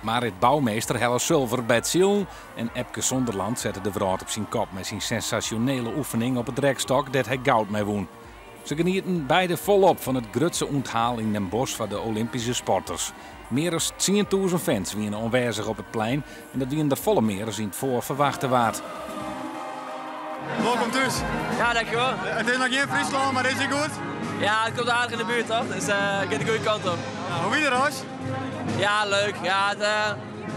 Marit Bouwmeester helle sulver by it silen en Epke Zonderland sette de wrâld op syn kop mei syn sensasjonele oefening op it rekstok dêr't hy goud mei wûn. Se genieten beide folop fan it grutse ûnthaal yn Den Bosch foar de Olympyske sporters. Mear as 10,000 fans wiene oanwêzich op it plein en dat wiene der folle mear as yn 't foar ferwachte waard. Wolkom thús. Ja, dankjewol. It is noch gjin Fryslân, mar is it goed? Ja, it komt aardich yn de buert, toch? Dus it giet de goede kant op. Ja, hoe wie de reis? Ja, leuk. Ja, it,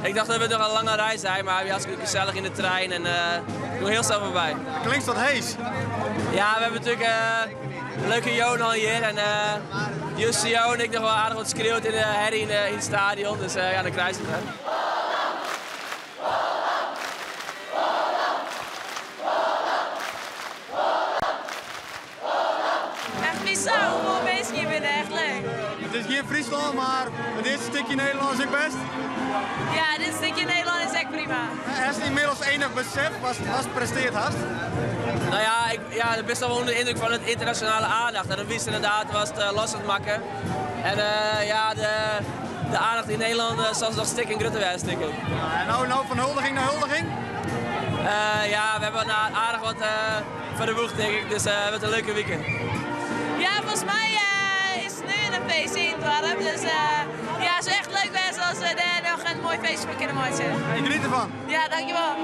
ik tocht dat it noch in lange reis wie, mar we hartstikke gesellich yn de trein en it gie hiel snel foarby. Klinkst wat hees. Ja, we hawwe natuerlik in leuke Johan hjir en Jussi en ik noch wol aardich wat skreaud yn de herrie yn it stadion, dus ja, dan krijst it, hè. Echt bizar hoefolle minsken hjir binne, echt leuk. It is gjin Fryslân, mar it earste stikje Nederlân is ek bêst. Ja, dit stikje Nederlân is ek prima. Hast ynmiddels ienich besef watst prestearre hast? No ja, ik, ja, ik bin wol ûnder de yndruk fan it ynternasjonale oandacht. En dat wist ynderdaad watst los oan it makken. En ja, de oandacht yn Nederlân sil noch stikken grutter wêze, tink ik. Ja, en no, no fan huldiging nei huldiging? Ja, we hawwe aardich wat foar de boech, tink ik. Dus it wurdt in leuke wike. Ja, folgens my is it sneon in feestje yn it doarp. Dus ja, it soe echt leuk wêze as we dêr noch in moai feestje fan kinne meitsje. Hey, geniet derfan. Ja, dankjewol.